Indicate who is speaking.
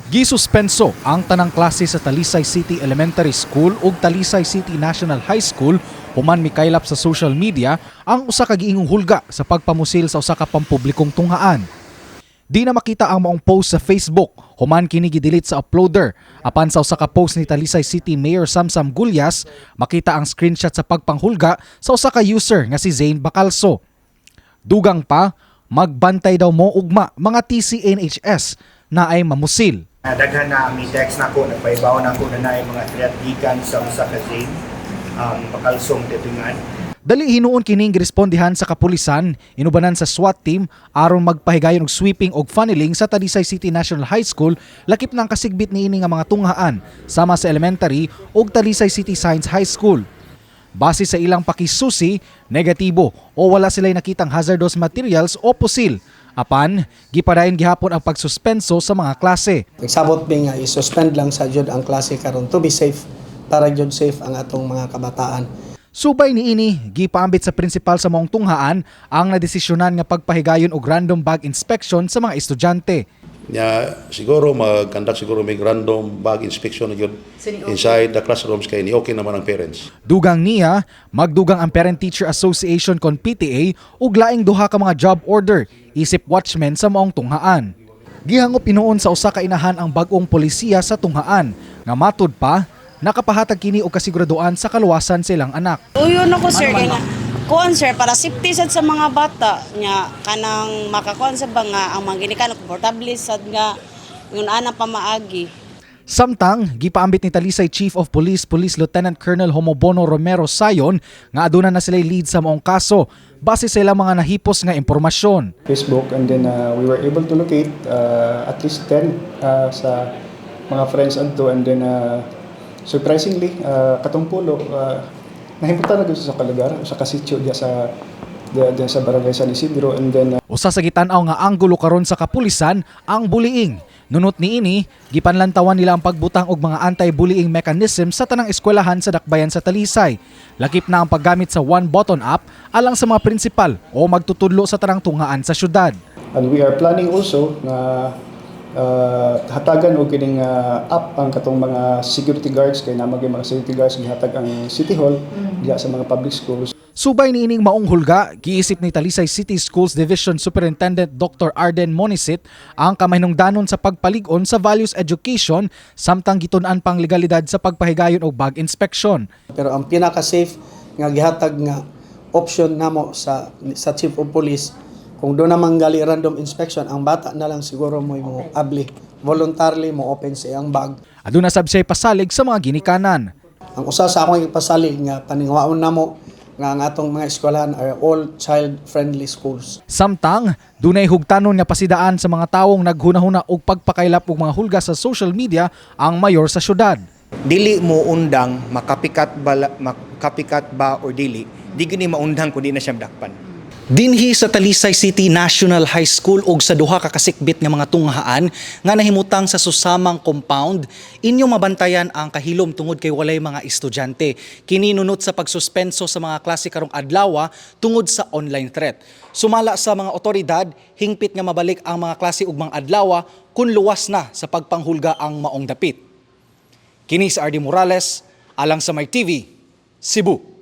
Speaker 1: Gisuspenso ang tanang klase sa Talisay City Elementary School ug Talisay City National High School human mikaylap sa social media ang usa ka giingong hulga sa pagpamusil sa usa ka pampublikong tunghaan. Di na makita ang maong post sa Facebook human kini gidelete sa uploader. Apan sa usa ka post ni Talisay City Mayor Samsam Gullas, makita ang screenshot sa pagpanghulga sa usa ka user nga si Zane Bacalso. Dugang pa, magbantay daw mo ugma mga TCNHS na ay mamusil.
Speaker 2: Daghan na ang text nako, nagpaibaw na ako na naay mga threat gikan sa usa ka Zane Bacalsong titingan.
Speaker 1: Dali hinuon kining girespondihan sa kapulisan, inubanan sa SWAT team aron magpahigayon og sweeping og funneling sa Talisay City National High School, lakip ng kasigbit niini nga mga tunghaan sama sa elementary ug Talisay City Science High School. Base sa ilang pakisusi, negatibo o wala sila'y nakitang hazardous materials o pusil. Apan, gipadayon gihapon ang pagsuspenso sa mga klase.
Speaker 3: Nagsabot mi nga i-suspend lang sa jud ang klase karon to be safe, para jud safe ang atong mga kabataan.
Speaker 1: Subay niini, gipaambit sa principal sa maong tunghaan ang nadesisyonan nga pagpahigayon og random bag inspection sa mga estudyante.
Speaker 4: Nya siguro mag-conduct siguro may random bag inspection na yun inside the classrooms kay ni okay naman ang parents.
Speaker 1: Dugang niya, magdugang ang Parent-Teacher Association kon PTA ug laing duha ka mga job order isip watchman sa maong tunghaan. Gihangop hinuon sa usa ka inahan ang bag-ong polisiya sa tunghaan nga matud pa nakapahatag kini og kasiguraduan sa kaluwasan sa ilang anak.
Speaker 5: Uyon ako, sir, kay nga kuan, sir, para safety sad sa mga bata nya, kanang makakuan sa ba nga ang mga ginikanan komportable sad nga ngun ana pamaagi.
Speaker 1: Samtang, gipaambit ni Talisay Chief of Police, Police Lieutenant Colonel Homobono Romero Sayon, nga aduna na sila'y lead sa maong kaso base sa ilang mga nahipos nga impormasyon.
Speaker 6: Facebook and then we were able to locate at least 10 sa mga friends adto and then surprisingly katong pulo nahimutan na gyud sa kalugar sa kasityo diya sa diya sa Barangay San Isidro and then
Speaker 1: Usa sa gitan-aw nga anggulo karon sa kapulisan ang bullying. Nunot niini, gipanlantawan nila ang pagbutang og mga anti-bullying mechanism sa tanang eskwelahan sa dakbayan sa Talisay. Lakip na ang paggamit sa One Button app alang sa mga prinsipal o magtutudlo sa tanang tunghaan sa syudad.
Speaker 6: And we are planning also nga hatagan og kining app ang katong mga security guards kay naa mga security guards gihatag ang City Hall diya sa mga public schools.
Speaker 1: Subay niining maong hulga, giisip ni Talisay City Schools Division Superintendent Dr. Arden Monisit ang kamahinungdanon sa pagpalig-on sa values education samtang gitun-an pang legalidad sa pagpahigayon og bag inspection.
Speaker 3: Pero ang pinaka-safe nga gihatag nga option namo sa Chief of Police, kung doon naman gali random inspection, ang bata na lang siguro mo abli, voluntarily mo open sa iyang bag.
Speaker 1: Aduna sab siya pasalig sa mga ginikanan.
Speaker 3: Ang usa sa akong ipasalig nga paninguhaon namo nga ang atong mga eskwelahan are all child friendly schools.
Speaker 1: Samtang, dunay hugtanon nga pasidaan sa mga tawong naghunahuna og pagpakaylap og mga hulga sa social media ang mayor sa syudad.
Speaker 2: Dili mo undang makapikat ba or dili, di gyud ni maundang kun di na siya dakpan.
Speaker 1: Dinhi sa Talisay City National High School ug sa duha ka kasikbit nga mga tunghaan nga nahimutang sa susamang compound, inyong mabantayan ang kahilom tungod kay walay mga estudyante. Kini nunot sa pagsuspenso sa mga klase karong adlaw tungod sa online threat. Sumala sa mga otoridad, hingpit nga mabalik ang mga klase ug mga adlaw kung luwas na sa pagpanghulga ang maong dapit. Kini si RD Morales, alang sa My TV, Cebu.